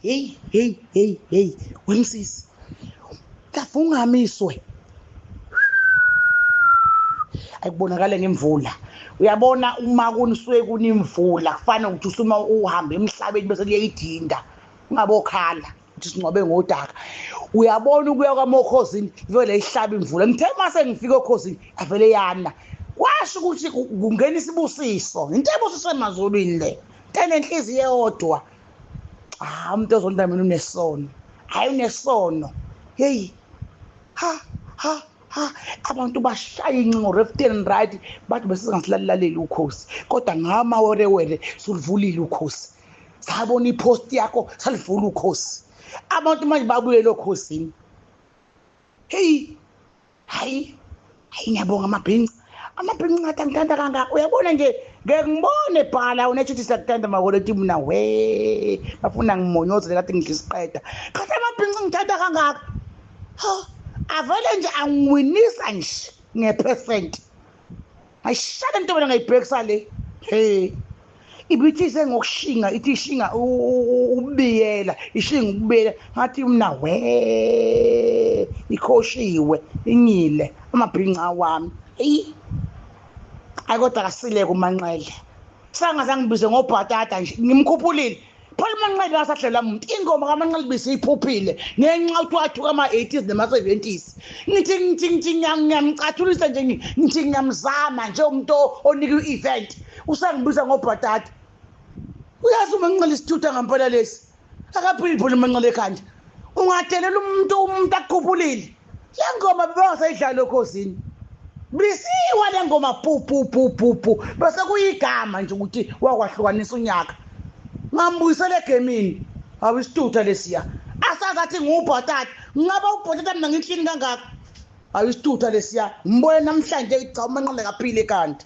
Hey hey hey hey, wemsisi kavungamiswe, ayikubonakale ngemvula. Uyabona uma kunisuke kunimvula kufana ukuthi usuma uhambe emhlabeni bese liyayidinda, ungabokhala ukuthi singcwabe ngodaka. Uyabona ukuya kwamokhosini vele ihlaba imvula. Ngithe mase ngifika okhosini avele yana, kwasho ukuthi kungena isibusiso, into ebusiswe emazulwini le, into enenhliziyo eyodwa. Ah, umuntu ozonda mina unesono, hayi unesono. Hey ha ha ha, abantu bashaya incingo left and right, bathi bese singasilaleli ukhosi, kodwa ngamawerewere sulivulile ukhosi, sabona ipost yakho salivula ukhosi. Abantu manje babuyele okhosini. Hey hayi hayi, ngiyabonga amabhinca, amabhinca ngathi angithanda kangaka. Uyabona nje ngeke ngibone bhala unethi siyakuthanda makoleti mina we bafuna ngimonyozele kade ngidla isiqeda, kanti amabhinca ngithanda kangaka. Ha, avele nje angiwinisa nje ngepercent, ngayishaya into mina ngayibhekisa le. Hey, ibithi sengokushinga, ithi ishinga ukubiyela, ishinga ukubiyela, ngathi mina we ikhoshiwe inyile amabhinca wami. Hey ayi, kodwa kasileke uManqele, sangaze ngibize ngobhatata nje, ngimkhuphulile phela uManqele, akasahlela muntu. Ingoma kaManqele bisiyiphuphile ngenxa ukuthi wathuka ama-80s nama-70s. Ngithi ngithi ngithi ngiyamcathulisa nje, ngithi ngiyamzama nje umuntu onika i-event, usangibiza ngobhatata. Uyazi uManqele isithutha ngampela lesi, akaphili phela uManqele ekhanda. Ungadelela umuntu, umuntu akukhuphulile. Le ngoma bebangasayidlali okhosini, bisiwa le ngoma pu pu pu pu pu, bese kuyigama nje ukuthi wakwahlukanisa unyaka. Ngambuyisela egemini, hawu isitutha lesiya, asazi athi ngiwubhatata, ngingaba ubhatata mina ngihlini kangaka. Hawu isitutha lesiya, ngibone namhlanje cha uManqele kaphile kanti.